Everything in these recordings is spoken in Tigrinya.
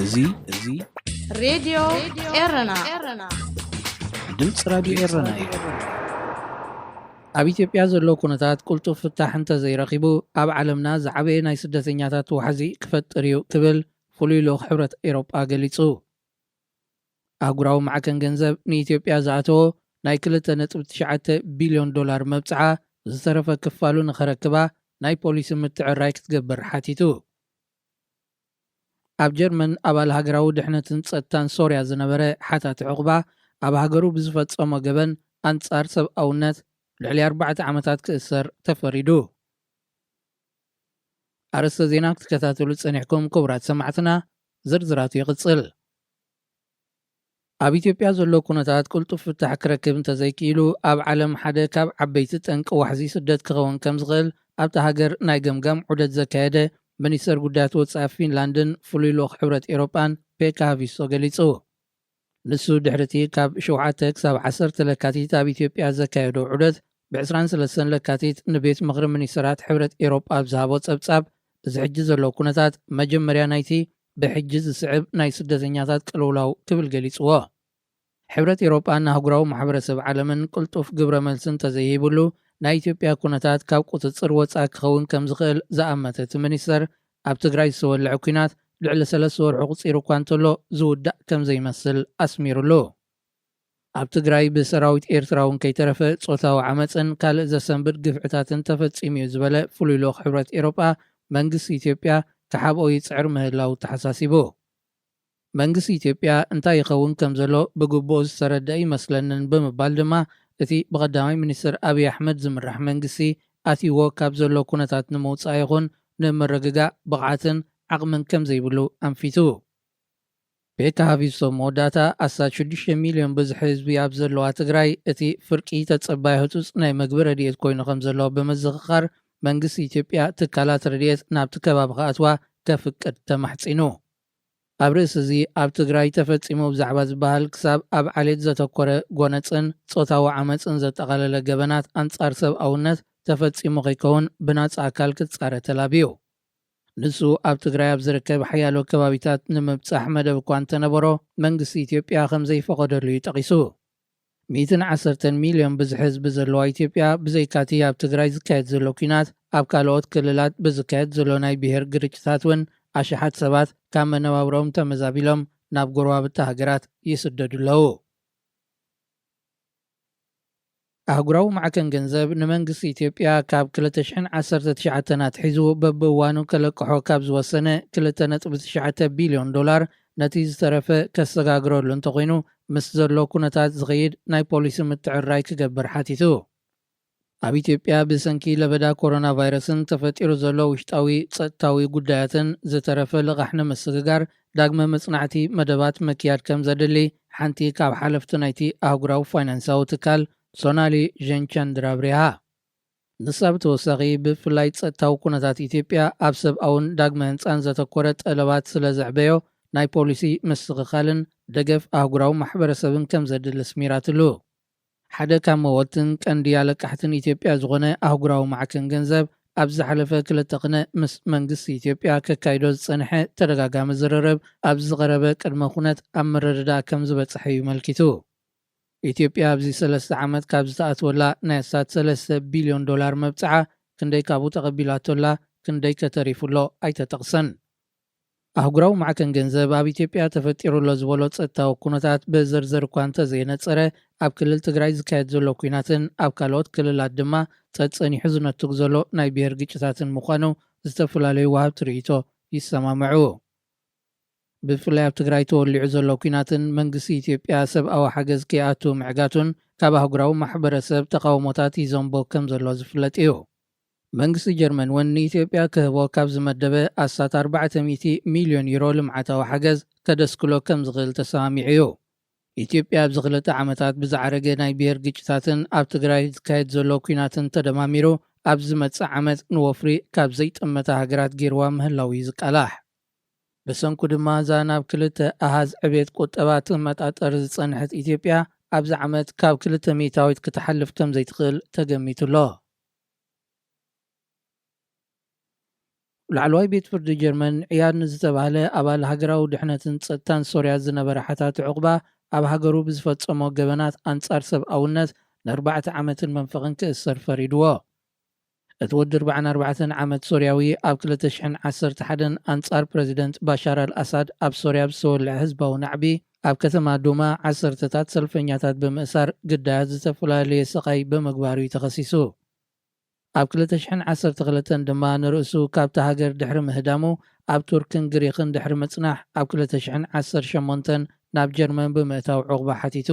እዚ እዚ ሬድዮ ኤረና፣ ድምፂ ራድዮ ኤረና እዩ። ኣብ ኢትዮጵያ ዘሎ ኩነታት ቅልጡፍ ፍታሕ እንተዘይረኺቡ፣ ኣብ ዓለምና ዝዓበየ ናይ ስደተኛታት ዋሕዚ ክፈጥር እዩ ክብል ፍሉይ ልኡኽ ሕብረት ኤሮጳ ገሊጹ። ኣህጉራዊ ማዕከን ገንዘብ ንኢትዮጵያ ዝኣተዎ ናይ ክልተ ነጥቢ ትሽዓተ ቢልዮን ዶላር መብጽዓ ዝተረፈ ክፋሉ ንኸረክባ ናይ ፖሊሲ ምትዕራይ ክትገብር ሓቲቱ። ኣብ ጀርመን ኣባል ሃገራዊ ድሕነትን ጸጥታን ሶርያ ዝነበረ ሓታቲ ዕቑባ ኣብ ሃገሩ ብዝፈጸሞ ገበን ኣንጻር ሰብኣውነት ልዕሊ ኣርባዕተ ዓመታት ክእሰር ተፈሪዱ። ኣርእስተ ዜና ክትከታተሉ ጸኒሕኩም ክቡራት ሰማዕትና፣ ዝርዝራቱ ይቕጽል። ኣብ ኢትዮጵያ ዘሎ ኩነታት ቅልጡፍ ፍታሕ ክረክብ እንተዘይክኢሉ፣ ኣብ ዓለም ሓደ ካብ ዓበይቲ ጠንቂ ዋሕዚ ስደት ክኸውን ከም ዝኽእል ኣብታ ሃገር ናይ ገምጋም ዑደት ዘካየደ ሚኒስተር ጉዳያት ወጻኢ ፊንላንድን ፍሉይ ልኡኽ ሕብረት ኤሮጳን ፔካ ሃቪስቶ ገሊጹ። ንሱ ድሕሪቲ ካብ ሸውዓተ ክሳብ ዓሰርተ ለካቲት ኣብ ኢትዮጵያ ዘካየዶ ዑደት፣ ብ ዕስራን ሰለስተን ለካቲት ንቤት ምኽሪ ሚኒስተራት ሕብረት ኤሮጳ ኣብ ዝሃቦ ጸብጻብ፣ እዚ ሕጂ ዘሎ ኩነታት መጀመርያ ናይቲ ብሕጂ ዝስዕብ ናይ ስደተኛታት ቅልውላው ክብል ገሊጽዎ። ሕብረት ኤሮጳ ንኣህጉራዊ ማሕበረሰብ ዓለምን ቅልጡፍ ግብረ መልሲ እንተዘይሂብሉ፣ ናይ ኢትዮጵያ ኩነታት ካብ ቁጽጽር ወጻኢ ክኸውን ከም ዝኽእል ዝኣመተ እቲ ሚኒስተር፣ ኣብ ትግራይ ዝተወልዐ ኲናት ልዕሊ ሰለስተ ወርሑ ቁጺሩ እኳ እንተሎ፣ ዝውዳእ ከም ዘይመስል ኣስሚሩሉ። ኣብ ትግራይ ብሰራዊት ኤርትራ እውን ከይተረፈ ጾታዊ ዓመፅን ካልእ ዘሰንብድ ግፍዕታትን ተፈጺሙ እዩ ዝበለ ፍሉይ ልኡኽ ሕብረት ኤሮጳ፣ መንግስቲ ኢትዮጵያ ክሓብኦ ይጽዕር ምህላው ተሓሳሲቡ። መንግስቲ ኢትዮጵያ እንታይ ይኸውን ከም ዘሎ ብግቡእ ዝተረደአ ይመስለንን ብምባል ድማ፣ እቲ ብቐዳማይ ሚኒስትር ኣብይ ኣሕመድ ዝምራሕ መንግስቲ ኣትይዎ ካብ ዘሎ ኩነታት ንምውጻእ ይኹን ንምርግጋእ ብቕዓትን ዓቕምን ከም ዘይብሉ ኣንፊቱ። ፔካ ሃቪስቶ መወዳእታ ኣስታት ሽዱሽተ ሚልዮን ብዝሒ ህዝቢ ኣብ ዘለዋ ትግራይ፣ እቲ ፍርቂ ተጸባይ ህጹጽ ናይ መግቢ ረድኤት ኮይኑ ከም ዘሎ ብምዝኽኻር፣ መንግስቲ ኢትዮጵያ ትካላት ረድኤት ናብቲ ከባቢ ክኣትዋ ከፍቅድ ተማሕጺኑ። ኣብ ርእሲ እዚ፣ ኣብ ትግራይ ተፈጺሙ ብዛዕባ ዝበሃል ክሳብ ኣብ ዓሌት ዘተኮረ ጎነጽን ጾታዊ ዓመጽን ዘጠቓለለ ገበናት ኣንጻር ሰብኣውነት ተፈጺሙ ከይከውን ብናጻ ኣካል ክጻረ ተላብዩ። ንሱ ኣብ ትግራይ ኣብ ዝርከብ ሓያሎ ከባቢታት ንምብጻሕ መደብ እኳ እንተነበሮ፣ መንግስቲ ኢትዮጵያ ከም ዘይፈቐደሉ እዩ ጠቒሱ። ሚእትን ዓሰርተን ሚልዮን ብዝሒ ህዝቢ ዘለዋ ኢትዮጵያ፣ ብዘይካቲ ኣብ ትግራይ ዝካየድ ዘሎ ኲናት፣ ኣብ ካልኦት ክልላት ብዝካየድ ዘሎ ናይ ብሄር ግርጭታት እውን ኣሽሓት ሰባት ካብ መነባብሮም ተመዛቢሎም ናብ ጎረባብቲ ሃገራት ይስደዱ ኣለዉ። ኣህጉራዊ ማዕከን ገንዘብ ንመንግስቲ ኢትዮጵያ ካብ ክልተ ሽሕን ዓሰርተ ትሽዓተን ኣትሒዙ በብእዋኑ ከለቅሖ ካብ ዝወሰነ ክልተ ነጥቢ ትሽዓተ ቢልዮን ዶላር ነቲ ዝተረፈ ከሰጋግረሉ እንተኾይኑ፣ ምስ ዘሎ ኩነታት ዝኸይድ ናይ ፖሊሲ ምትዕርራይ ክገብር ሓቲቱ። ኣብ ኢትዮጵያ ብሰንኪ ለበዳ ኮሮና ቫይረስን ተፈጢሩ ዘሎ ውሽጣዊ ጸጥታዊ ጉዳያትን ዝተረፈ ልቓሕ ንምስግጋር ዳግመ መጽናዕቲ መደባት ምክያድ ከም ዘድሊ ሓንቲ ካብ ሓለፍቲ ናይቲ ኣህጉራዊ ፋይናንሳዊ ትካል ሶናሊ ጀንቻንድራ ኣብሪሃ። ንሳ ብተወሳኺ፣ ብፍላይ ጸጥታዊ ኩነታት ኢትዮጵያ ኣብ ሰብኣውን ዳግመ ህንጻን ዘተኮረ ጠለባት ስለ ዘዕበዮ፣ ናይ ፖሊሲ ምስትኽኻልን ደገፍ ኣህጉራዊ ማሕበረሰብን ከም ዘድሊ ኣስሚራትሉ። ሓደ ካብ መወልትን ቀንዲ ኣለቃሕትን ኢትዮጵያ ዝኾነ ኣህጉራዊ ማዕከን ገንዘብ፣ ኣብ ዝሓለፈ ክልተ ቅነ ምስ መንግስቲ ኢትዮጵያ ከካይዶ ዝጸንሐ ተደጋጋሚ ዝርርብ፣ ኣብዚ ዝቐረበ ቅድመ ኩነት ኣብ ምርድዳእ ከም ዝበጽሐ እዩ መልኪቱ። ኢትዮጵያ ኣብዚ ሰለስተ ዓመት ካብ ዝተኣትወላ ናይ ኣስታት ሰለስተ ቢልዮን ዶላር መብጽዓ፣ ክንደይ ካብኡ ተቐቢላቶ ኣላ፣ ክንደይ ከ ተሪፉ ኣሎ ኣይተጠቕሰን። ኣህጉራዊ ማዕከን ገንዘብ ኣብ ኢትዮጵያ ተፈጢሩ ኣሎ ዝበሎ ጸጥታዊ ኩነታት ብዝርዝር እኳ እንተዘየነጸረ፣ ኣብ ክልል ትግራይ ዝካየድ ዘሎ ኲናትን ኣብ ካልኦት ክልላት ድማ ጸጸኒሑ ዝነትግ ዘሎ ናይ ብሄር ግጭታትን ምዃኑ ዝተፈላለዩ ወሃብቲ ርእይቶ ይሰማምዑ። ብፍላይ ኣብ ትግራይ ተወሊዑ ዘሎ ኲናትን መንግስቲ ኢትዮጵያ ሰብኣዊ ሓገዝ ከይኣቱ ምዕጋቱን ካብ ኣህጉራዊ ማሕበረሰብ ተቓውሞታት ይዘንቦ ከም ዘሎ ዝፍለጥ እዩ። መንግስቲ ጀርመን እውን ንኢትዮጵያ ክህቦ ካብ ዝመደበ ኣስታት ኣርባዕተ ሚእቲ ሚልዮን ዩሮ ልምዓታዊ ሓገዝ ከደስክሎ ከም ዝኽእል ተሰማሚዑ እዩ። ኢትዮጵያ ኣብዚ ክልተ ዓመታት ብዝዓረገ ናይ ብሄር ግጭታትን ኣብ ትግራይ ዝካየድ ዘሎ ኲናትን ተደማሚሩ፣ ኣብ ዝመጽእ ዓመት ንወፍሪ ካብ ዘይጠመታ ሃገራት ገይርዋ ምህላው እዩ ዝቃላሕ። ብሰንኩ ድማ፣ እዛ ናብ ክልተ ኣሃዝ ዕቤት ቁጠባ ትመጣጠር ዝጸንሐት ኢትዮጵያ፣ ኣብዚ ዓመት ካብ ክልተ ሚእታዊት ክትሓልፍ ከም ዘይትኽእል ተገሚቱ ኣሎ። ላዕለዋይ ቤት ፍርዲ ጀርመን ዕያድ ንዝተባህለ ኣባል ሃገራዊ ድሕነትን ጸጥታን ሶርያ ዝነበረ ሓታቲ ዕቑባ ኣብ ሃገሩ ብዝፈጸሞ ገበናት ኣንጻር ሰብኣውነት ንኣርባዕተ ዓመትን መንፈቕን ክእሰር ፈሪድዎ። እቲ ወዲ ኣርባዓን ኣርባዕተን ዓመት ሶርያዊ ኣብ ክልተ ሽሕን ዓሰርተ ሓደን ኣንጻር ፕረዚደንት ባሻር ኣልኣሳድ ኣብ ሶርያ ብዝተወልዐ ህዝባዊ ናዕቢ ኣብ ከተማ ዱማ ዓሰርተታት ሰልፈኛታት ብምእሳር ግዳያት ዝተፈላለየ ስቓይ ብምግባሩ እዩ ተኸሲሱ። ኣብ ክልተ ሽሕን ዓሰርተ ክልተን ድማ ንርእሱ ካብቲ ሃገር ድሕሪ ምህዳሙ ኣብ ቱርክን ግሪኽን ድሕሪ ምጽናሕ ኣብ ክልተ ሽሕን ዓሰርተ ሸሞንተን ናብ ጀርመን ብምእታው ዕቑባ ሓቲቱ።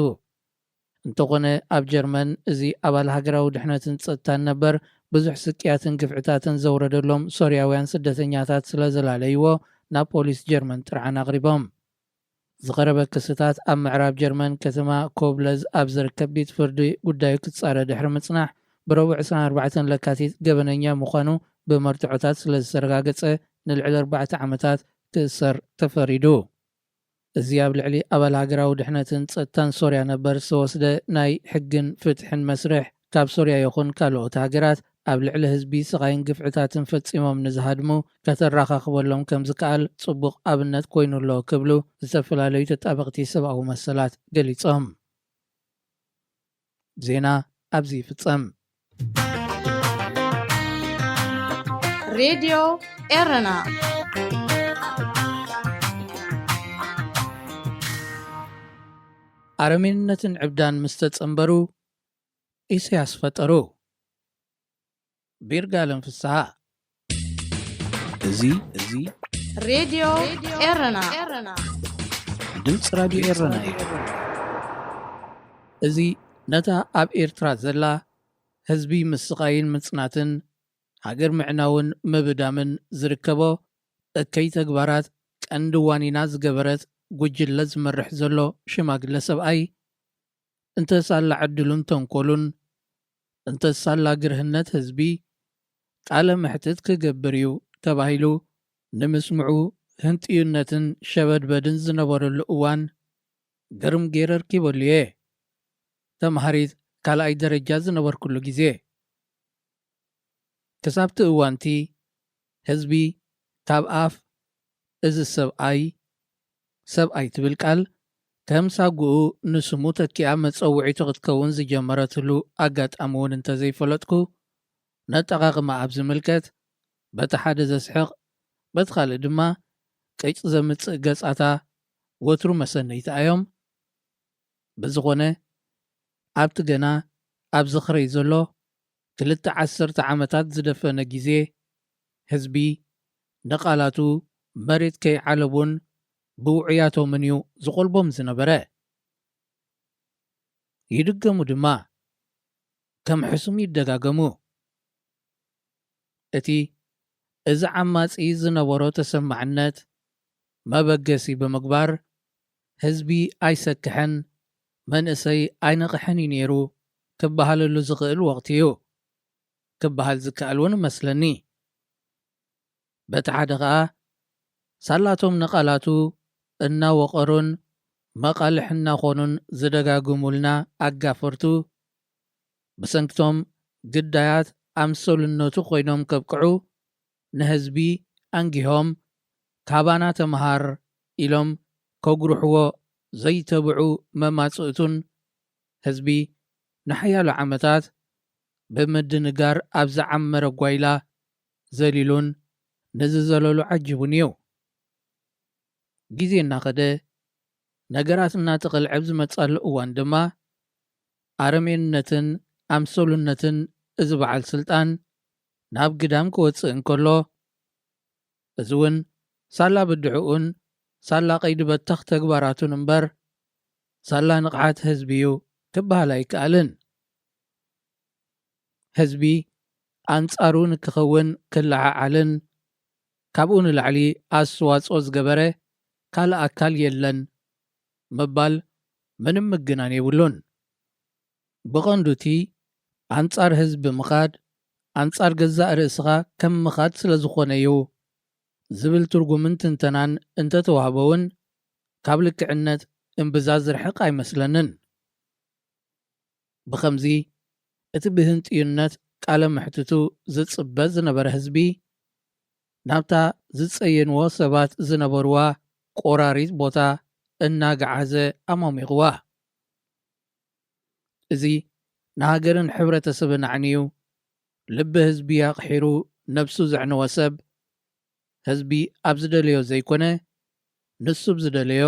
እንተኾነ ኣብ ጀርመን እዚ ኣባል ሃገራዊ ድሕነትን ጸጥታን ነበር ብዙሕ ስቅያትን ግፍዕታትን ዘውረደሎም ሶርያውያን ስደተኛታት ስለ ዘላለይዎ ናብ ፖሊስ ጀርመን ጥርዓን ኣቕሪቦም። ዝቐረበ ክስታት ኣብ ምዕራብ ጀርመን ከተማ ኮብለዝ ኣብ ዝርከብ ቤት ፍርዲ ጉዳዩ ክጻረ ድሕሪ ምጽናሕ ብረቡዕ ዕስራን ኣርባዕተን ለካቲት ገበነኛ ምዃኑ ብመርትዖታት ስለ ዝተረጋገጸ ንልዕሊ ኣርባዕተ ዓመታት ክእሰር ተፈሪዱ። እዚ ኣብ ልዕሊ ኣባል ሃገራዊ ድሕነትን ጸጥታን ሶርያ ነበር ዝተወስደ ናይ ሕግን ፍትሕን መስርሕ ካብ ሶርያ ይኹን ካልኦት ሃገራት ኣብ ልዕሊ ህዝቢ ስቓይን ግፍዕታትን ፈጺሞም ንዝሃድሙ ከተራኻኽበሎም ከም ዝከኣል ጽቡቕ ኣብነት ኮይኑ ኣሎ ክብሉ ዝተፈላለዩ ተጣበቕቲ ሰብኣዊ መሰላት ገሊጾም። ዜና ኣብዚ ይፍጸም። ሬድዮ ኤረና ኣረሜንነትን ዕብዳን ምስ ተጸንበሩ ኢሳያስ ፈጠሩ። ቢርጋለም ፍስሃ። እዚ እዚ ሬድዮ ኤረና ድምፂ ራድዮ ኤረና እዩ። እዚ ነታ ኣብ ኤርትራ ዘላ ህዝቢ ምስቓይን ምጽናትን ሃገር ምዕናውን ምብዳምን ዝርከቦ እከይ ተግባራት ቀንዲ ዋኒና ዝገበረት ጉጅለ ዝመርሕ ዘሎ ሽማግለ ሰብኣይ፣ እንተ ሳላ ዕድሉን ተንኮሉን፣ እንተ ሳላ ግርህነት ህዝቢ ቃለ መሕትት ክገብር እዩ ተባሂሉ ንምስምዑ ህንጥዩነትን ሸበድበድን ዝነበረሉ እዋን ግርም ገይረ ኣርኪበሉ እየ። ተምሃሪት ካልኣይ ደረጃ ዝነበርኩሉ ግዜ። ክሳብቲ እዋንቲ ህዝቢ ካብ ኣፍ እዚ ሰብኣይ ሰብኣይ ትብል ቃል ከም ሳጉኡ ንስሙ ተኪኣ መጸውዒቱ ክትከውን ዝጀመረትሉ ኣጋጣሚ እውን እንተዘይፈለጥኩ፣ ነጠቓቕማ ኣብ ዝምልከት በቲ ሓደ ዘስሕቕ በቲ ካልእ ድማ ቅጭ ዘምጽእ ገጻታ ወትሩ መሰነይታ እዮም። ብዝኾነ ኣብቲ ገና ኣብ ዝኽረይ ዘሎ ክልተ ዓሰርተ ዓመታት ዝደፈነ ግዜ ህዝቢ ንቓላቱ መሬት ከይዓለቡን ብውዑያቶምን እዩ ዝቖልቦም ዝነበረ። ይድገሙ ድማ ከም ሕሱም ይደጋገሙ። እቲ እዚ ዓማጺ ዝነበሮ ተሰማዕነት መበገሲ ብምግባር ህዝቢ ኣይሰክሐን መንእሰይ ኣይነቕሐን እዩ ነይሩ ክበሃለሉ ዝኽእል ወቕቲ እዩ ክበሃል ዝከኣል እውን እመስለኒ። በቲ ሓደ ኸኣ ሳላቶም ነቓላቱ እናወቐሩን መቓልሕ እናኾኑን ዝደጋግሙልና ኣጋፈርቱ ብሰንክቶም ግዳያት ኣምሰሉነቱ ኮይኖም ከብቅዑ ንህዝቢ ኣንጊሆም ካባና ተምሃር ኢሎም ከጉርሕዎ ዘይተብዑ መማጽእቱን ህዝቢ ንሓያሎ ዓመታት ብምድንጋር ኣብ ዝዓመረ ጓይላ ዘሊሉን ንዝዘለሉ ዓጂቡን እዩ። ግዜ እናኸደ ነገራት እናተቐልዐ ኣብ ዝመጻሉ እዋን ድማ ኣረሜንነትን ኣምሰሉነትን እዚ በዓል ስልጣን ናብ ግዳም ክወጽእ እንከሎ፣ እዚ እውን ሳላ ብድዕኡን ሳላ ቀይዲ በተኽ ተግባራቱን እምበር ሳላ ንቕሓት ህዝቢ እዩ ክበሃል ኣይከኣልን። ህዝቢ ኣንጻሩ ንክኸውን ክለዓዓልን ካብኡ ንላዕሊ ኣስተዋጽኦ ዝገበረ ካልእ ኣካል የለን ምባል ምንም ምግናን የብሉን። ብቐንዱ እቲ ኣንጻር ህዝቢ ምኻድ ኣንጻር ገዛእ ርእስኻ ከም ምኻድ ስለ ዝኾነ እዩ ዝብል ትርጉምን ትንተናን እንተተዋህበ እውን ካብ ልክዕነት እምብዛ ዝርሕቕ ኣይመስለንን። ብኸምዚ እቲ ብህንጥዩነት ቃለ መሕትቱ ዝጽበ ዝነበረ ህዝቢ ናብታ ዝጸየንዎ ሰባት ዝነበርዋ ቆራሪት ቦታ እናገዓዘ ኣማሚቕዋ። እዚ ንሃገርን ሕብረተሰብን ኣዕንዩ፣ ልቢ ህዝቢ ኣቕሒሩ ነብሱ ዘዕነወ ሰብ፣ ህዝቢ ኣብ ዝደለዮ ዘይኮነ፣ ንሱ ብዝደለዮ፣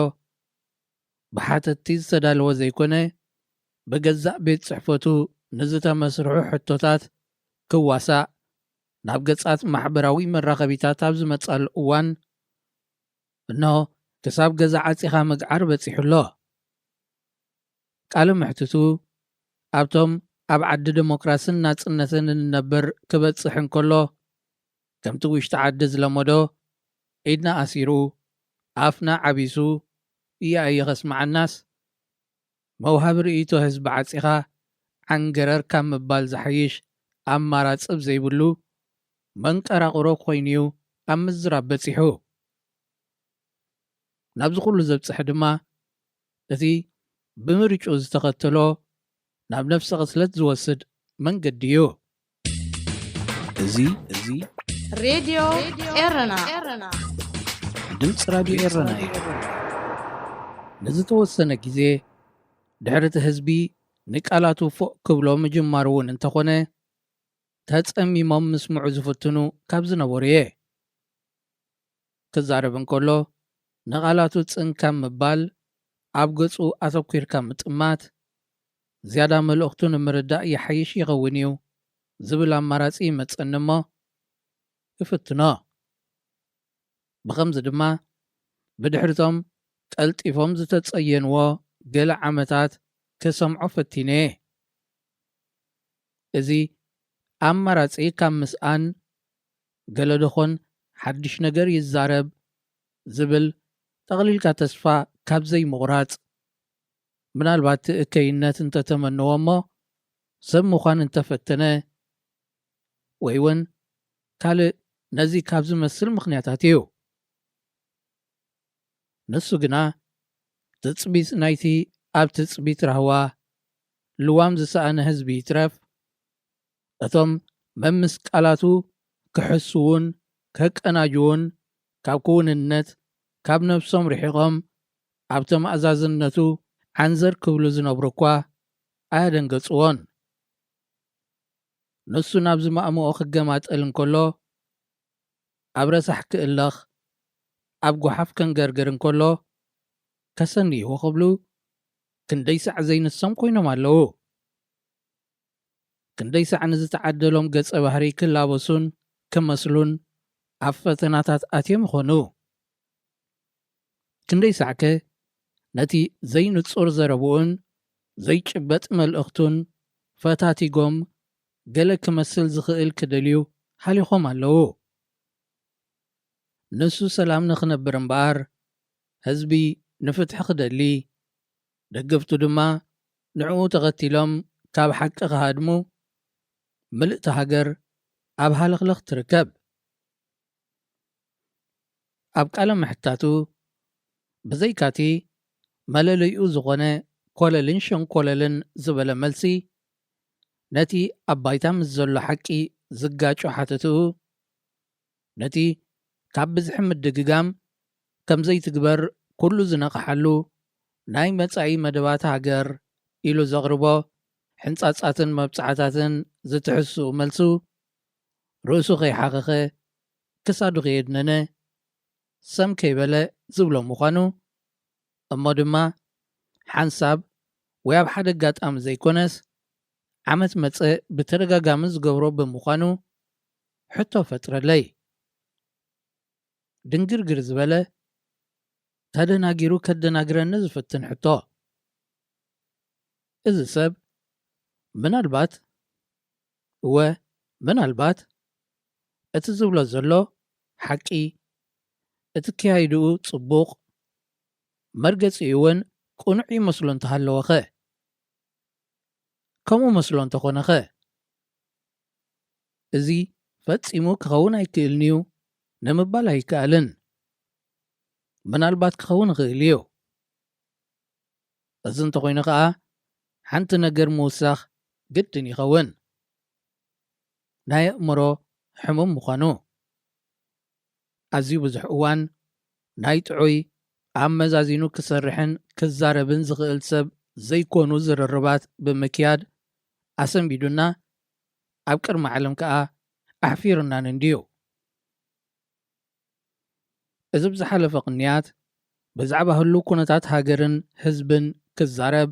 ብሓተትቲ ዝተዳለወ ዘይኮነ፣ ብገዛእ ቤት ጽሕፈቱ ንዝተመስርሑ ሕቶታት ክዋሳእ ናብ ገጻት ማሕበራዊ መራኸቢታት ኣብ ዝመጻሉ እዋን፣ እንሆ ክሳብ ገዛ ዓጺኻ ምግዓር በጺሑ ኣሎ። ቃለ መሕትቱ ኣብቶም ኣብ ዓዲ ዴሞክራስን ናጽነትን እንነብር ክበጽሕ እንከሎ፣ ከምቲ ውሽጢ ዓዲ ዝለመዶ ኢድና ኣሲሩ ኣፍና ዓቢሱ እያ እየ ከስምዓናስ፣ መውሃቢ ርእይቶ ህዝቢ ዓጺኻ ዓንገረር ካብ ምባል ዝሓይሽ ኣማራጺ ዘይብሉ መንቀራቕሮ ኮይኑ'ዩ ኣብ ምዝራብ በጺሑ። ናብዚ ኩሉ ዘብጽሐ ድማ እቲ ብምርጭኡ ዝተኸተሎ ናብ ነፍሰ ቅትለት ዝወስድ መንገዲ እዩ። እዚ እዚ ሬድዮ ኤረና። ድምፂ ራድዮ ኤረና እዩ። ንዝተወሰነ ግዜ ድሕሪ እቲ ህዝቢ ንቃላቱ ፎእ ክብሎ ምጅማሩ እውን እንተኾነ፣ ተጸሚሞም ምስምዑ ዝፍትኑ ካብ ዝነበሩ እየ። ክዛረብ እንከሎ፣ ንቓላቱ ጽን ካብ ምባል፣ ኣብ ገጹ ኣተኲርካ ምጥማት፣ ዝያዳ መልእኽቱ ንምርዳእ ይሓይሽ ይኸውን እዩ ዝብል ኣማራጺ ይመጸኒ እሞ፣ እፍትኖ። ብኸምዚ ድማ፣ ብድሕሪቶም ቀልጢፎም ዝተጸየንዎ ገለ ዓመታት ክሰምዖ ፈቲነ እየ። እዚ ኣማራጺ ካብ ምስኣን፣ ገለ ደኾን ሓድሽ ነገር ይዛረብ ዝብል ጠቕሊልካ ተስፋ ካብ ዘይምቑራጽ፣ ምናልባት እከይነት እንተተመነዎ እሞ፣ ሰብ ምዃን እንተፈተነ፣ ወይ እውን ካልእ ነዚ ካብ ዝመስል ምኽንያታት እዩ። ንሱ ግና፣ ትጽቢት ናይቲ ኣብ ትጽቢት ራህዋ ልዋም ዝሰኣነ ህዝቢ ይትረፍ፣ እቶም መምስ ቃላቱ ክሕስዉን ከቀናጅዉን ካብ ክውንነት፣ ካብ ነብሶም ርሒቖም፣ ኣብ ተማእዛዝነቱ ዓንዘር ክብሉ ዝነብሩ እኳ ኣያደንገጽዎን። ንሱ ናብ ዝማእምኦ ክገማጠል እንከሎ፣ ኣብ ረሳሕ ክእለኽ፣ ኣብ ጓሓፍ ከንገርግር እንከሎ፣ ከሰንይዎ ክብሉ ክንደይ ሳዕ ዘይንሶም ኮይኖም ኣለዉ። ክንደይ ሳዕ ንዝተዓደሎም ገጸ ባህሪ ክላበሱን ክመስሉን ኣብ ፈተናታት ኣትዮም ይኾኑ። ክንደይ ሳዕከ ነቲ ዘይንጹር ዘረብኡን ዘይጭበጥ መልእኽቱን ፈታቲጎም፣ ገለ ክመስል ዝኽእል ክደልዩ ሃሊኾም ኣለዉ። ንሱ ሰላም ንኽነብር እምበኣር፣ ህዝቢ ንፍትሒ ክደሊ፣ ደገፍቱ ድማ ንዕኡ ተኸቲሎም ካብ ሓቂ ክሃድሙ፣ ምልእቲ ሃገር ኣብ ሃለኽለኽ ትርከብ። ኣብ ቃለ ምሕታቱ፣ ብዘይካቲ መለለይኡ ዝኾነ ኮለልን ሸንኮለልን ዝበለ መልሲ፣ ነቲ ኣብ ባይታ ምስ ዘሎ ሓቂ ዝጋጮ ሓተትኡ፣ ነቲ ካብ ብዝሒ ምድግጋም ከም ዘይትግበር ኩሉ ዝነቕሓሉ ናይ መጻኢ መደባት ሃገር ኢሉ ዘቕርቦ ሕንጻጻትን መብጽዓታትን ዝትሕስኡ መልሱ፣ ርእሱ ከይሓኸኸ ክሳዱ ከየድነነ ሰም ከይበለ ዝብሎ ምዃኑ፣ እሞ ድማ ሓንሳብ ወይ ኣብ ሓደ ኣጋጣሚ ዘይኮነስ፣ ዓመት መጸ ብተደጋጋሚ ዝገብሮ ብምዃኑ፣ ሕቶ ፈጥረለይ። ድንግርግር ዝበለ፣ ተደናጊሩ ከደናግረኒ ዝፍትን ሕቶ። እዚ ሰብ ምናልባት፣ እወ፣ ምናልባት እቲ ዝብሎ ዘሎ ሓቂ፣ እቲ ኣካያይድኡ ጽቡቕ፣ መርገጺኡ እውን ቅኑዕ ይመስሎ እንተሃለወኸ? ከምኡ መስሎ እንተኾነኸ? እዚ ፈጺሙ ክኸውን ኣይክእልን'ዩ ንምባል ኣይከኣልን። ምናልባት ክኸውን ይኽእል እዩ። እዚ እንተኾይኑ ከኣ፣ ሓንቲ ነገር ምውሳኽ ግድን ይኸውን። ናይ ኣእምሮ ሕሙም ምዃኑ። ኣዝዩ ብዙሕ እዋን ናይ ጥዑይ ኣመዛዚኑ ክሰርሕን ክዛረብን ዝኽእል ሰብ ዘይኮኑ ዝርርባት ብምክያድ ኣሰንቢዱና፣ ኣብ ቅድሚ ዓለም ከኣ ኣሕፊሩናን እንድዩ። እዚ ብዝሓለፈ ቅንያት ብዛዕባ ህሉው ኩነታት ሃገርን ህዝብን ክዛረብ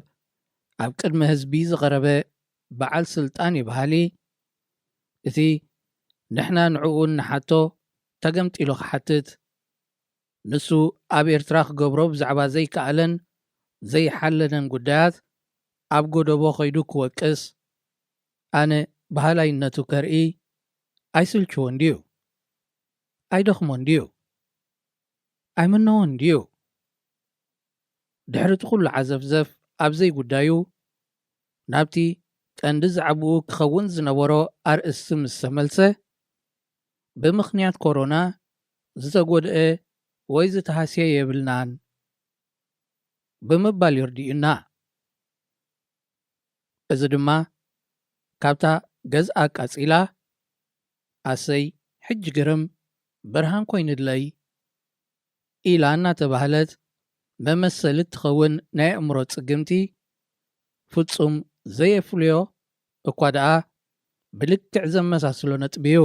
ኣብ ቅድሚ ህዝቢ ዝቐረበ በዓል ስልጣን እዩ በሃሊ፣ እቲ ንሕና ንዕኡ እንሓቶ ተገምጢሉ ክሓትት፣ ንሱ ኣብ ኤርትራ ክገብሮ ብዛዕባ ዘይከኣለን ዘይሓለነን ጉዳያት ኣብ ጎደቦ ከይዱ ክወቅስ፣ ኣነ በሃላይነቱ ከርኢ ኣይስልችዎን ድዩ? ኣይደኽሞን ድዩ? ኣይምነዎን ድዩ? ድሕሪ እቲ ኩሉ ዓዘፍዘፍ ኣብ ዘይጉዳዩ ናብቲ ቀንዲ ዛዕባኡ ክኸውን ዝነበሮ ኣርእስቲ ምስ ተመልሰ፣ ብምኽንያት ኮሮና ዝተጎድአ ወይ ዝተሃስየ የብልናን ብምባል ይርድዩና። እዚ ድማ ካብታ ገዝኣ ኣቃጺላ፣ ኣሰይ ሕጂ ግርም ብርሃን ኮይንለይ ኢላ እናተባህለት መመሰሊ እትኸውን ናይ ኣእምሮ ጽግምቲ ፍጹም ዘየፍልዮ እኳ ደኣ ብልክዕ ዘመሳስሎ ነጥቢ እዩ።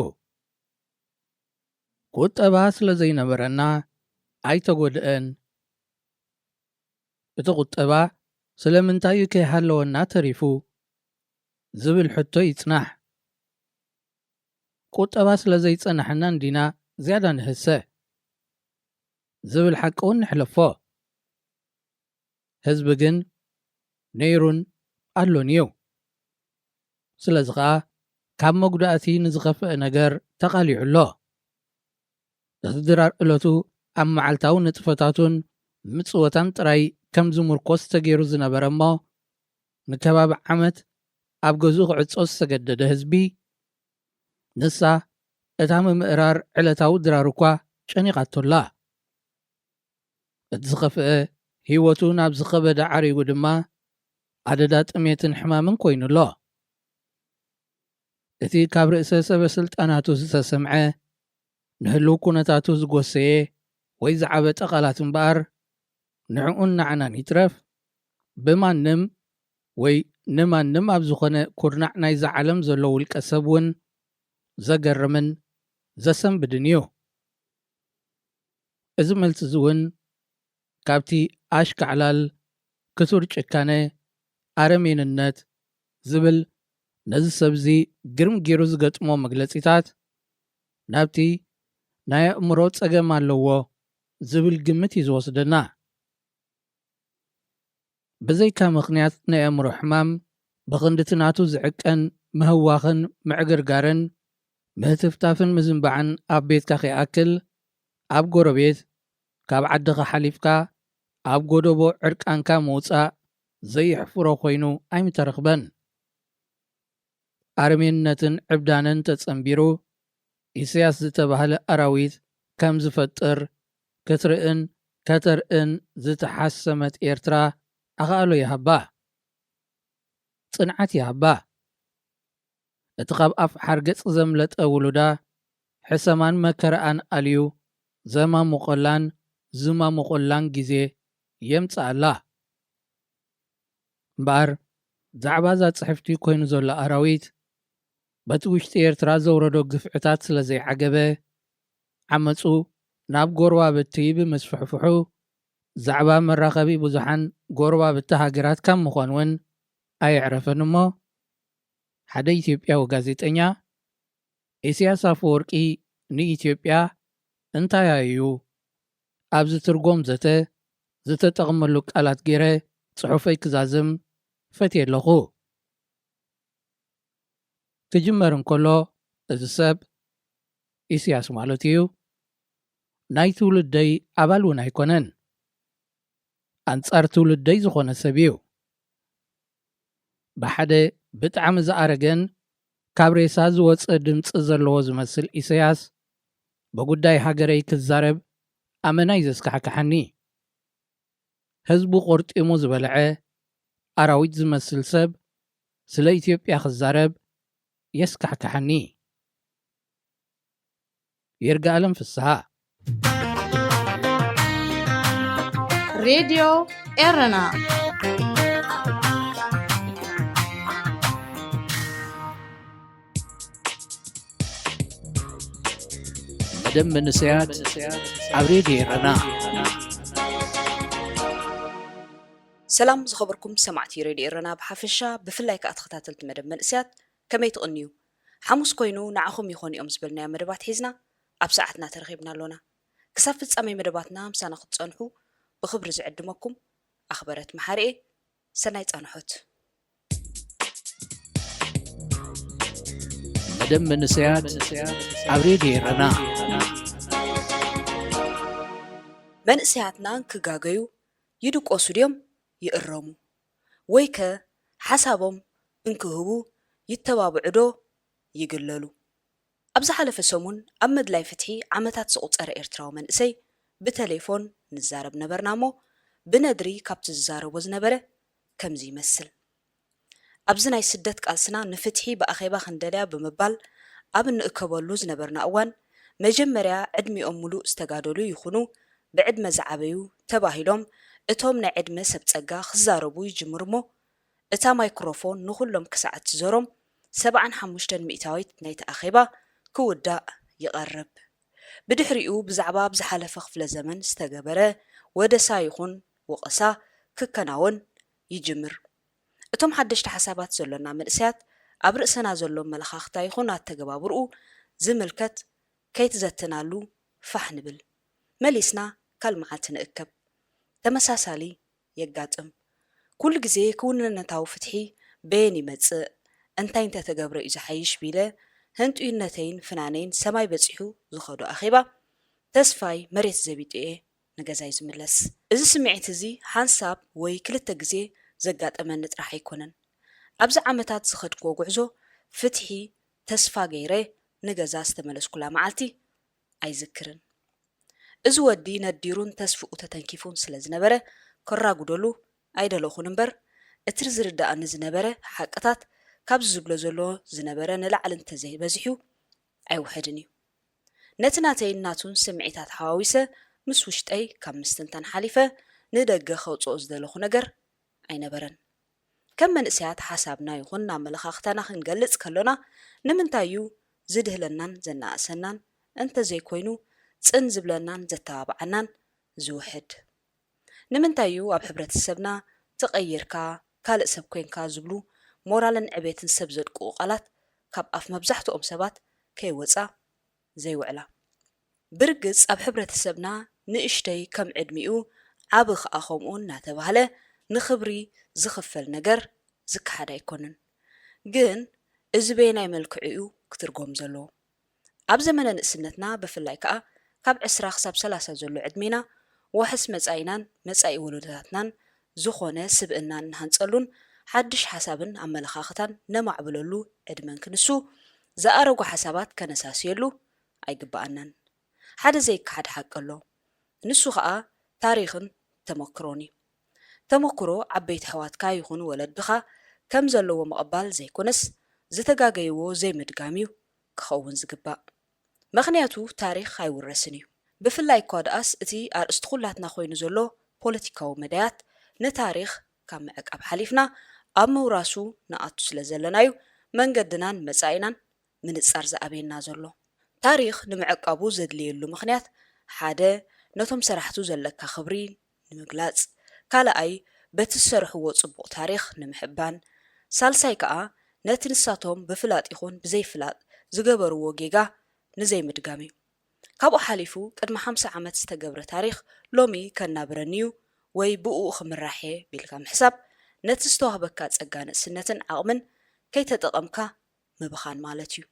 ቁጠባ ስለ ዘይነበረና ኣይተጎድአን። እቲ ቁጠባ ስለምንታይ እዩ ከይሃለወና ተሪፉ ዝብል ሕቶ ይጽናሕ። ቁጠባ ስለ ዘይጸናሕና እንዲና ዝያዳ ንህሰ ዝብል ሓቂ እውን ንሕለፎ። ህዝቢ ግን ነይሩን ኣሎን እዩ። ስለዚ ኸኣ ካብ መጉዳእቲ ንዝኸፍአ ነገር ተቓሊዑ ኣሎ። እቲ ድራር እለቱ ኣብ መዓልታዊ ንጥፈታቱን ምጽወታን ጥራይ ከም ዝምርኮስ ተገይሩ ዝነበረ እሞ፣ ንከባቢ ዓመት ኣብ ገዝኡ ክዕጾ ዝተገደደ ህዝቢ፣ ንሳ እታ ምምእራር ዕለታዊ ድራር እኳ ጨኒቓቶ ኣላ። እቲ ዝኸፍአ፣ ህይወቱ ናብ ዝኸበደ ዓሪጉ ድማ ኣደዳ ጥሜትን ሕማምን ኮይኑ ኣሎ። እቲ ካብ ርእሰ ሰበ ስልጣናቱ ዝተሰምዐ፣ ንህልው ኩነታቱ ዝጎሰየ ወይ ዝዓበጠ ቃላት እምበኣር፣ ንዕኡን ንዓናን ይትረፍ፣ ብማንም ወይ ንማንም ኣብ ዝኾነ ኩርናዕ ናይዛ ዓለም ዘሎ ውልቀ ሰብ እውን ዘገርምን ዘሰንብድን እዩ። እዚ መልሲ እዚ እውን ካብቲ ኣሽካዕላል፣ ክቱር ጭካነ፣ ኣረሜንነት ዝብል ነዚ ሰብዚ ግርም ገይሩ ዝገጥሞ መግለጺታት ናብቲ ናይ ኣእምሮ ጸገም ኣለዎ ዝብል ግምት እዩ ዝወስደና። ብዘይካ ምኽንያት ናይ ኣእምሮ ሕማም ብኽንድቲ ናቱ ዝዕቀን ምህዋኽን ምዕግርጋርን ምህትፍታፍን ምዝንባዕን ኣብ ቤትካ ከይኣክል ኣብ ጎረቤት ካብ ዓድኻ ሓሊፍካ ኣብ ጎደቦ ዕርቃንካ ምውጻእ ዘየሕፍሮ ኮይኑ ኣይምተረኽበን። ኣረሜንነትን ዕብዳንን ተጸንቢሩ፣ ኢሳያስ ዝተባህለ ኣራዊት ከም ዝፈጥር ክትርእን ከተርእን ዝተሓሰመት ኤርትራ ኣኻእሎ ይሃባ። ጽንዓት ይሃባ። እቲ ካብ ኣፍ ሓርገጽ ዘምለጠ ውሉዳ ሕሰማን መከረኣን ኣልዩ ዘማሙቐላን ዝማሙቐላን ግዜ የምጽኣላ። እምበኣር፣ ዛዕባ እዛ ጽሕፍቲ ኮይኑ ዘሎ ኣራዊት፣ በቲ ውሽጢ ኤርትራ ዘውረዶ ግፍዕታት ስለ ዘይዓገበ፣ ዓመጹ ናብ ጎረባብቲ ብምስፍሕፍሑ፣ ዛዕባ መራኸቢ ብዙሓን ጎረባብቲ ሃገራት ካብ ምዃን እውን ኣየዕረፈን እሞ፣ ሓደ ኢትዮጵያዊ ጋዜጠኛ፣ ኢሳያስ ኣፈወርቂ ንኢትዮጵያ እንታይ እዩ ኣብዚ ትርጎም ዘተ ዝተጠቕመሉ ቃላት ገይረ ጽሑፈይ ክዛዝም ፈትየ ኣለኹ። ክጅመር እንከሎ፣ እዚ ሰብ፣ ኢሳያስ ማለት እዩ፣ ናይ ትውልደይ ኣባል እውን ኣይኮነን። ኣንጻር ትውልደይ ዝኾነ ሰብ እዩ። ብሓደ ብጣዕሚ ዝኣረገን ካብ ሬሳ ዝወጸ ድምጺ ዘለዎ ዝመስል ኢሳያስ፣ ብጉዳይ ሃገረይ ክዛረብ ኣመና እዩ ዘስካሕክሓኒ። ህዝቡ ቆርጢሙ ዝበልዐ ኣራዊት ዝመስል ሰብ ስለ ኢትዮጵያ ክዛረብ የስካሕክሓኒ። ይርጋኣለም ፍስሃ። ሬድዮ ኤረና። መደብ መንእሰያት ኣብ ሬድዮ ኤረና። ሰላም ዝኸበርኩም ሰማዕቲ ሬድዮ ኤረና ብሓፈሻ፣ ብፍላይ ከኣ ተኸታተልቲ መደብ መንእሰያት፣ ከመይ ትቕንዩ? ሓሙስ ኮይኑ ንዓኹም ይኾኑ እዮም ዝበልናዮ መደባት ሒዝና ኣብ ሰዓትና ተረኺብና ኣሎና። ክሳብ ፍጻሜ መደባትና ምሳና ክትጸንሑ ብኽብሪ ዝዕድመኩም ኣኽበረት መሓሪኤ። ሰናይ ጻንሖት። መደብ መንእሰያት ኣብ ሬድዮ ኤረና። መንእሰያትና ክጋገዩ ይድቆሱ ድዮም ይእረሙ? ወይከ ሓሳቦም እንክህቡ ይተባብዑ ዶ ይግለሉ? ኣብ ዝሓለፈ ሰሙን ኣብ ምድላይ ፍትሒ ዓመታት ዘቑጸረ ኤርትራዊ መንእሰይ ብተሌፎን ንዛረብ ነበርና እሞ ብነድሪ ካብቲ ዝዛረቦ ዝነበረ ከምዚ ይመስል። ኣብዚ ናይ ስደት ቃልስና ንፍትሒ ብኣኼባ ክንደልያ ብምባል ኣብ እንእከበሉ ዝነበርና እዋን መጀመርያ ዕድሚኦም ሙሉእ ዝተጋደሉ ይኹኑ ብዕድመ ዝዓበዩ ተባሂሎም እቶም ናይ ዕድመ ሰብ ጸጋ ክዛረቡ ይጅምሩ እሞ እታ ማይክሮፎን ንኹሎም ክሳዕ እትዞሮም ሰብዓን ሓሙሽተን ሚእታዊት ናይቲ ኣኼባ ክውዳእ ይቐርብ። ብድሕሪኡ ብዛዕባ ኣብ ዝሓለፈ ክፍለ ዘመን ዝተገበረ ወደሳ ይኹን ወቐሳ ክከናወን ይጅምር። እቶም ሓደሽቲ ሓሳባት ዘሎና መንእሰያት ኣብ ርእስና ዘሎ ኣመለኻኽታ ይኹን ኣተገባብርኡ ዝምልከት ከይትዘትናሉ ፋሕ ንብል። መሊስና ካልእ መዓልቲ ንእከብ። ተመሳሳሊ የጋጥም። ኩሉ ግዜ ክውንነታዊ ፍትሒ በየን ይመጽእ፣ እንታይ እንተተገብረ እዩ ዝሓይሽ ቢለ ህንጡይነተይን ፍናነይን ሰማይ በጺሑ ዝኸዶ ኣኼባ ተስፋይ መሬት ዘቢጡ እየ ንገዛይ ዝምለስ። እዚ ስምዒት እዚ ሓንሳብ ወይ ክልተ ግዜ ዘጋጠመኒ ጥራሕ ኣይኮነን። ኣብዚ ዓመታት ዝኸድክዎ ጉዕዞ ፍትሒ ተስፋ ገይረ ንገዛ ዝተመለስኩላ መዓልቲ ኣይዝክርን። እዚ ወዲ ነዲሩን ተስፍኡ ተተንኪፉን ስለ ዝነበረ ከራጉደሉ ኣይደለኹን እምበር እቲ ዝርድኣኒ ዝነበረ ሓቅታት ካብዚ ዝብሎ ዘሎ ዝነበረ ንላዕሊ እንተዘይበዚሑ ኣይውሕድን እዩ። ነቲ ናተይን ናቱን ስምዒታት ሓዋዊሰ ምስ ውሽጠይ ካብ ምስትንታን ሓሊፈ ንደገ ከውፅኦ ዝደለኹ ነገር ኣይነበረን። ከም መንእሰያት ሓሳብና ይኹን ኣመለኻኽታና ክንገልጽ ከሎና ንምንታይ እዩ ዝድህለናን ዘነኣእሰናን እንተዘይኮይኑ ጽን ዝብለናን ዘተባብዓናን ዝውሕድ? ንምንታይ እዩ ኣብ ሕብረተሰብና ተቐይርካ ካልእ ሰብ ኮንካ ዝብሉ ሞራልን ዕቤትን ሰብ ዘድቅቑ ቃላት ካብ ኣፍ መብዛሕትኦም ሰባት ከይወጻ ዘይውዕላ? ብርግጽ ኣብ ሕብረተሰብና ንእሽተይ ከም ዕድሚኡ ዓቢ ከኣ ከምኡ እናተባህለ ንኽብሪ ዝኽፈል ነገር ዝከሓድ ኣይኮነን። ግን እዚ በየናይ መልክዑ እዩ ክትርጎም ዘለዎ? ኣብ ዘመነ ንእስነትና ብፍላይ ከኣ ካብ ዕስራ ክሳብ ሰላሳ ዘሎ ዕድሜና ዋሕስ መጻኢናን መጻኢ ወለዶታትናን ዝኾነ ስብእና እንሃንጸሉን ሓድሽ ሓሳብን ኣመለኻኽታን ነማዕብለሉ ዕድመን ክንሱ ዝኣረጉ ሓሳባት ከነሳስየሉ ኣይግበኣናን። ሓደ ዘይከሓድ ሓቂ ኣሎ። ንሱ ኸኣ ታሪኽን ተመክሮን እዩ። ተመክሮ ዓበይቲ ኣሕዋትካ ይኹኑ ወለድኻ ከም ዘለዎ ምቕባል ዘይኮነስ ዝተጋገይዎ ዘይምድጋም እዩ ክኸውን ዝግባእ። ምኽንያቱ ታሪኽ ኣይውረስን እዩ። ብፍላይ እኳ ደኣስ እቲ ኣርእስቲ ኩላትና ኮይኑ ዘሎ ፖለቲካዊ መዳያት ንታሪኽ ካብ ምዕቃብ ሓሊፍና ኣብ ምውራሱ ንኣቱ ስለ ዘለናዩ መንገድናን መጻኢናን ምንጻር ዝኣበየና ዘሎ። ታሪኽ ንምዕቃቡ ዘድልየሉ ምኽንያት ሓደ ነቶም ሰራሕቱ ዘለካ ክብሪ ንምግላጽ፣ ካልኣይ በቲ ዝሰርሕዎ ጽቡቕ ታሪኽ ንምሕባን፣ ሳልሳይ ከኣ ነቲ ንሳቶም ብፍላጥ ይኹን ብዘይፍላጥ ዝገበርዎ ጌጋ ንዘይምድጋም እዩ። ካብኡ ሓሊፉ ቅድሚ ሓምሳ ዓመት ዝተገብረ ታሪኽ ሎሚ ከናብረኒ እዩ ወይ ብእኡ ክምራሕ እየ ቢልካ ምሕሳብ ነቲ ዝተዋህበካ ጸጋ ንእስነትን ዓቕምን ከይተጠቐምካ ምብኻን ማለት እዩ።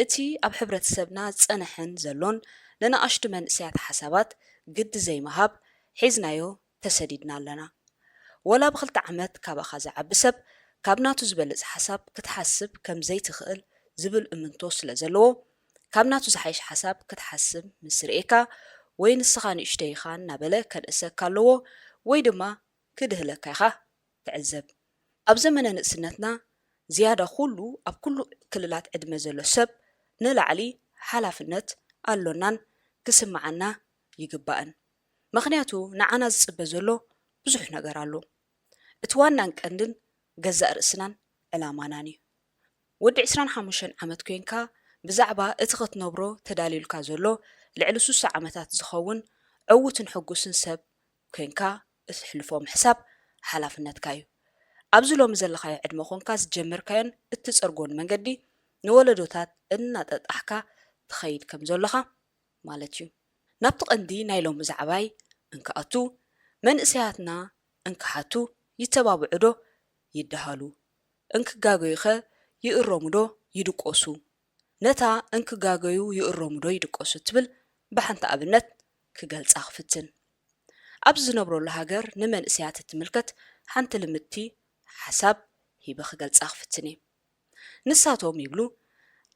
እቲ ኣብ ሕብረተሰብና ዝጸንሐን ዘሎን ንንኣሽቱ መንእሰያት ሓሳባት ግዲ ዘይምሃብ ሒዝናዮ ተሰዲድና ኣለና። ወላ ብኽልተ ዓመት ካባኻ ዝዓቢ ሰብ ካብ ናቱ ዝበልጽ ሓሳብ ክትሓስብ ከም ዘይትኽእል ዝብል እምንቶ ስለ ዘለዎ ካብ ናቱ ዝሓይሽ ሓሳብ ክትሓስብ ምስ ርእየካ ወይ ንስኻ ንእሽተይ ኢኻ እናበለ ከንእሰካ ኣለዎ ወይ ድማ ክድህለካ ኢኻ ትዕዘብ። ኣብ ዘመነ ንእስነትና ዝያዳ ኩሉ ኣብ ኩሉ ክልላት ዕድመ ዘሎ ሰብ ንላዕሊ ሓላፍነት ኣሎናን ክስምዓና ይግባእን። ምኽንያቱ ንዓና ዝጽበ ዘሎ ብዙሕ ነገር ኣሎ። እቲ ዋናን ቀንድን ገዛእ ርእስናን ዕላማናን እዩ። ወዲ ዕስራን ሓሙሽተን ዓመት ኮይንካ ብዛዕባ እቲ ክትነብሮ ተዳልዩልካ ዘሎ ልዕሊ ሱሳ ዓመታት ዝኸውን ዕዉትን ሕጉስን ሰብ ኮይንካ እትሕልፎ ምሕሳብ ሓላፍነትካ እዩ። ኣብዚ ሎሚ ዘለኻዮ ዕድመ ኮንካ ዝጀመርካዮን እትጸርጎን መንገዲ ንወለዶታት እናጠጣሕካ ትኸይድ ከም ዘለኻ ማለት እዩ። ናብቲ ቀንዲ ናይ ሎሚ ዛዕባይ እንክኣቱ፣ መንእሰያትና እንክሓቱ ይተባብዑ ዶ ይደሃሉ? እንክጋገዩኸ ይእረሙ ዶ ይድቆሱ? ነታ እንክጋገዩ ይእረሙ ዶ ይድቆሱ እትብል ብሓንቲ ኣብነት ክገልጻ ክፍትን። ኣብዚ ዝነብረሉ ሃገር ንመንእሰያት እትምልከት ሓንቲ ልምድቲ ሓሳብ ሂበ ክገልጻ ክፍትን እየ። ንሳቶም ይብሉ፣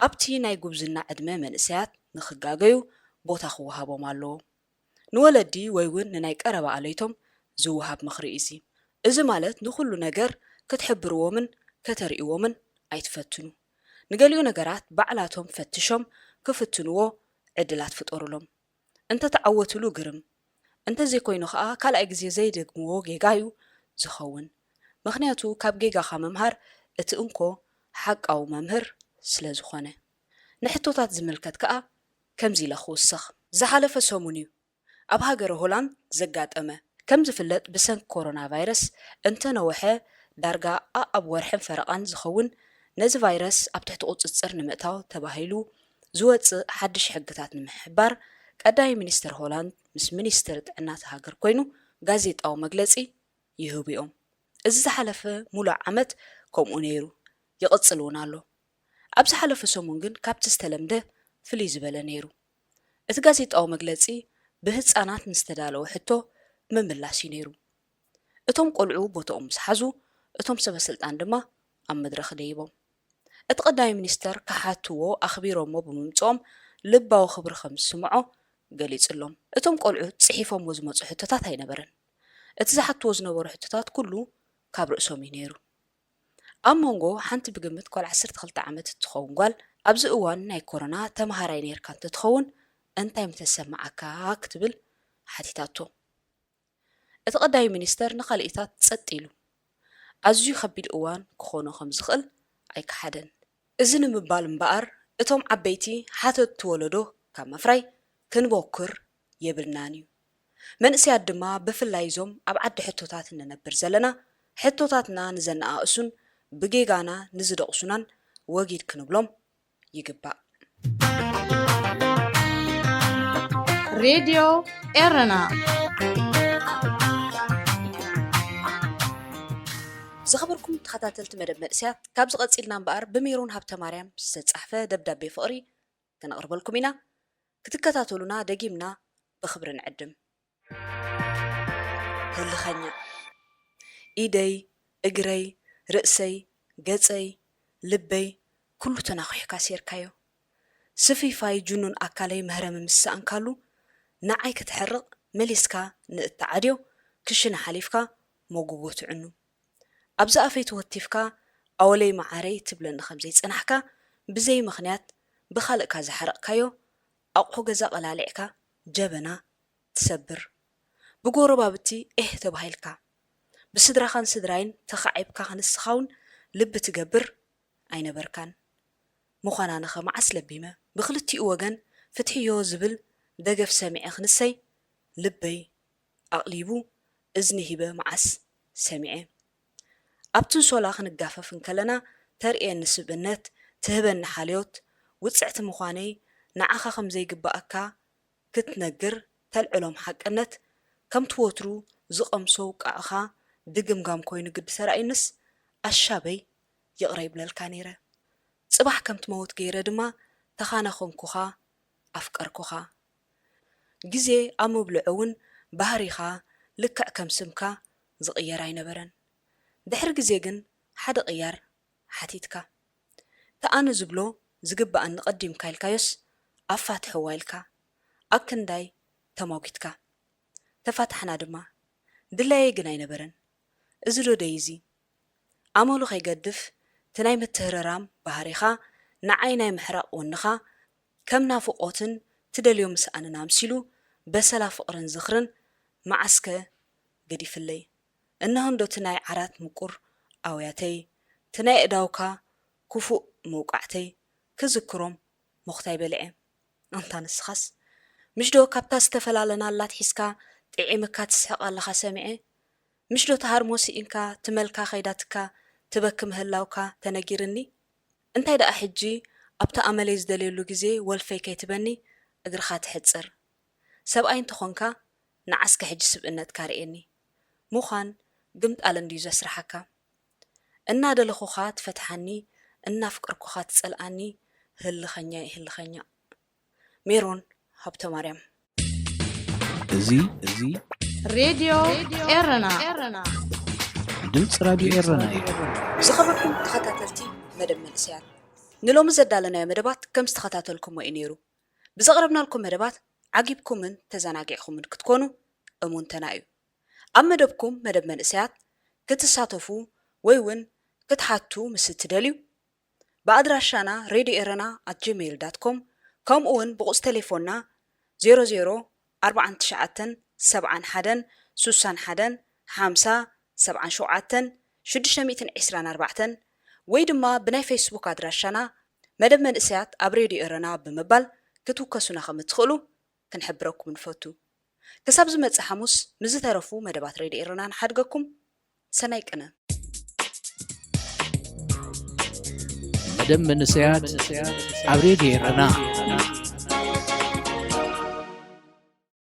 ኣብቲ ናይ ጉብዝና ዕድመ መንእሰያት ንክጋገዩ ቦታ ክወሃቦም ኣለዎ። ንወለዲ ወይ እውን ንናይ ቀረባ ኣለይቶም ዝወሃብ ምኽሪ እዩ እዚ። እዚ ማለት ንኹሉ ነገር ክትሕብርዎምን ከተርእይዎምን ኣይትፈትኑ። ንገሊኡ ነገራት ባዕላቶም ፈትሾም ክፍትንዎ ዕድላት ፍጠሩሎም። እንተተዓወትሉ ግርም፣ እንተዘይኮይኑ ከኣ ካልኣይ ግዜ ዘይደግምዎ ጌጋ እዩ ዝኸውን። ምኽንያቱ ካብ ጌጋኻ ምምሃር እቲ እንኮ ሓቃዊ መምህር ስለ ዝኾነ። ንሕቶታት ዝምልከት ከኣ ከምዚ ኢለ ክውስኽ። ዝሓለፈ ሰሙን እዩ ኣብ ሃገረ ሆላንድ ዘጋጠመ። ከም ዝፍለጥ ብሰንኪ ኮሮና ቫይረስ እንተነውሐ ዳርጋ ኣኣብ ወርሕን ፈረቓን ዝኸውን ነዚ ቫይረስ ኣብ ትሕቲ ቁጽጽር ንምእታው ተባሂሉ ዝወጽእ ሓድሽ ሕግታት ንምሕባር ቀዳማይ ሚኒስተር ሆላንድ ምስ ሚኒስተር ጥዕና እታ ሃገር ኮይኑ ጋዜጣዊ መግለጺ ይህቡ እዮም። እዚ ዝሓለፈ ሙሉእ ዓመት ከምኡ ነይሩ፣ ይቕጽል እውን ኣሎ። ኣብ ዝሓለፈ ሰሙን ግን ካብቲ ዝተለምደ ፍልይ ዝበለ ነይሩ። እቲ ጋዜጣዊ መግለጺ ብህጻናት ንዝተዳለወ ሕቶ ምምላስ እዩ ነይሩ። እቶም ቆልዑ ቦታኦም ምስ ሓዙ፣ እቶም ሰበ ስልጣን ድማ ኣብ መድረኽ ደይቦም። እቲ ቀዳማይ ሚኒስተር ክሓትዎ ኣኽቢሮሞ ብምምጽኦም ልባዊ ክብሪ ከም ዝስምዖ ገሊጹሎም። እቶም ቆልዑ ጽሒፎምዎ ዝመጹ ሕቶታት ኣይነበረን። እቲ ዝሓትዎ ዝነበሩ ሕቶታት ኩሉ ካብ ርእሶም እዩ ነይሩ። ኣብ መንጎ ሓንቲ ብግምት ጓል ዓሰርተ ክልተ ዓመት እትኸውን ጓል፣ ኣብዚ እዋን ናይ ኮሮና ተመሃራይ ነይርካ እንተትኸውን እንታይ ምተሰማዓካ? ክትብል ሓቲታቶ። እቲ ቀዳማይ ሚኒስተር ንኻልኢታት ጸጥ ኢሉ፣ ኣዝዩ ከቢድ እዋን ክኾኖ ከም ዝኽእል ኣይከሓደን። እዚ ንምባል እምበኣር፣ እቶም ዓበይቲ ሓተትቲ ወለዶ ካብ ምፍራይ ክንቦክር የብልናን እዩ። መንእሰያት ድማ፣ ብፍላይ እዞም ኣብ ዓዲ ሕቶታት እንነብር ዘለና፣ ሕቶታትና ንዘነኣእሱን ብጌጋና ንዝደቕሱናን ወጊድ ክንብሎም ይግባእ። ሬድዮ ኤረና። ዝኸበርኩም ተኸታተልቲ መደብ መንእሰያት፣ ካብዚ ቀጺልና እምበኣር ብሜሮን ሃብተማርያም ዝተጻሕፈ ደብዳቤ ፍቕሪ ክነቕርበልኩም ኢና። ክትከታተሉና ደጊምና ብኽብሪ ንዕድም። ህልኸኛ። ኢደይ፣ እግረይ፣ ርእሰይ፣ ገጸይ፣ ልበይ፣ ኩሉ ተናኺሕካ ሴርካዮ። ስፍይፋይ ጅኑን ኣካለይ መህረሚ ምስ ሰኣንካሉ፣ ንዓይ ከተሕርቕ መሊስካ ንእተዓድዮ ክሽነ ሓሊፍካ መጎጎ ትዕኑ። ኣብዚ ኣፈይ ተወቲፍካ ኣወለይ መዓረይ ትብለኒ ከም ዘይጸናሕካ፣ ብዘይ ምኽንያት ብኻልእካ ዝሓረቕካዮ ኣቑሑ ገዛ ቀላሊዕካ ጀበና ትሰብር። ብጎረባብቲ ኤህ ተባሂልካ። ብስድራኻን ስድራይን ተኻዒብካ ክንስኻ እውን ልቢ ትገብር ኣይነበርካን። ምዃናንኸ መዓስ ለቢመ? ብኽልቲኡ ወገን ፍትሕዮ ዝብል ደገፍ ሰሚዐ ክንሰይ ልበይ ኣቕሊቡ እዝኒ ሂበ መዓስ ሰሚዐ? ኣብ ትንሶላ ክንጋፈፍ እንከለና ተርእየኒ ስብእነት፣ ትህበኒ ሓልዮት፣ ውጽዕቲ ምዃነይ፣ ንዓኻ ከም ዘይግብኣካ ክትነግር ተልዕሎም ሓቅነት፣ ከምቲ ወትሩ ዝቐምሶ ውቃዕኻ ድግምጋም ኮይኑ ግዲ ተራእዩንስ፣ ኣሻበይ ይቕረ ይብለልካ ነይረ። ጽባሕ ከም ትመውት ገይረ ድማ ተኻናኸንኩኻ፣ ኣፍቀርኩኻ። ግዜ ኣብ ምብልዑ እውን ባህሪኻ ልክዕ ከም ስምካ ዝቕየር ኣይነበረን። ድሕሪ ግዜ ግን ሓደ ቅያር ሓቲትካ። እቲ ኣነ ዝብሎ ዝግብኣኒ ቀዲምካ ኢልካዮስ ኣፋትሕዋ ኢልካ ኣክንዳይ ተሟጒትካ። ተፋታሕና ድማ። ድላየይ ግን ኣይነበረን። እዚ ዶ ደይ እዚ? ኣመሉ ከይገድፍ፣ እቲ ናይ ምትህርራም ባህሪኻ፣ ንዓይ ናይ ምሕራቕ ወንኻ፣ ከም ናፍቖትን ትደልዮ ምስኣንን ኣምሲሉ፣ በሰላ ፍቕርን ዝኽርን መዓስከ ገዲፍለይ? እነሆ እንዶ እቲ ናይ ዓራት ምቁር ኣውያተይ፣ እቲ ናይ ኣእዳውካ ክፉእ መውቃዕተይ ክዝክሮም ሞኽታይ በሊዐ። ኣንታ ንስኻስ? ምሽ ዶ ካብታ ዝተፈላለናላ ኣትሒዝካ ጥዒምካ ትስሕቕ ኣለኻ ሰሚዐ? ምሽ ዶ ትሃርሞ ስኢንካ ትመልካ ከይዳትካ ትበኪ ምህላውካ ተነጊርኒ? እንታይ ደኣ ሕጂ ኣብቲ ኣመለይ ዝደልየሉ ግዜ ወልፈይ ከይትበኒ እግርኻ ትሕጽር? ሰብኣይ እንተኾንካ ንዓስከ ሕጂ ስብእነትካ ርእየኒ። ምዃን ግምጣል እንድዩ ዘስርሓካ። እናደለኹኻ ትፈትሓኒ፣ እናፍቀርኩኻ ትጸልኣኒ፣ ህልኸኛ ህልኸኛ። ሜሮን ሃብተማርያም። እዚ እዚ ሬድዮ ኤረና ድምፂ ራድዮ ኤረና እዩ። ዝኸበርኩም ተኸታተልቲ መደብ መንእሰያት፣ ንሎሚ ዘዳለናዮ መደባት ከም ዝተኸታተልኩሞ እዩ ነይሩ። ብዘቕረብናልኩም መደባት ዓጊብኩምን ተዘናጊዕኩምን ክትኮኑ እሙንተና እዩ። ኣብ መደብኩም መደብ መንእሰያት ክትሳተፉ ወይ እውን ክትሓቱ ምስ እትደልዩ፣ ብኣድራሻና radio erena at gmail dot com፣ ከምኡ እውን ብቑጽ ቴሌፎንና ዜሮ ዜሮ ኣርባዓን ትሽዓተን ሰብዓን ሓደን ሱሳን ሓደን ሓምሳ ሰብዓን ሸውዓተን ሽዱሽተ ሚእትን ዕስራን ኣርባዕተን ወይ ድማ ብናይ ፌስቡክ ኣድራሻና መደብ መንእሰያት ኣብ ሬድዮ ኤረና ብምባል ክትውከሱና ከም እትኽእሉ ክንሕብረኩም ንፈቱ። ክሳብ ዝመጽእ ሓሙስ ምስ ዝተረፉ መደባት ሬድዮ ኤረና ንሓድገኩም። ሰናይ ቅነ። መደብ መንእሰያት ኣብ ሬድዮ ኤረና።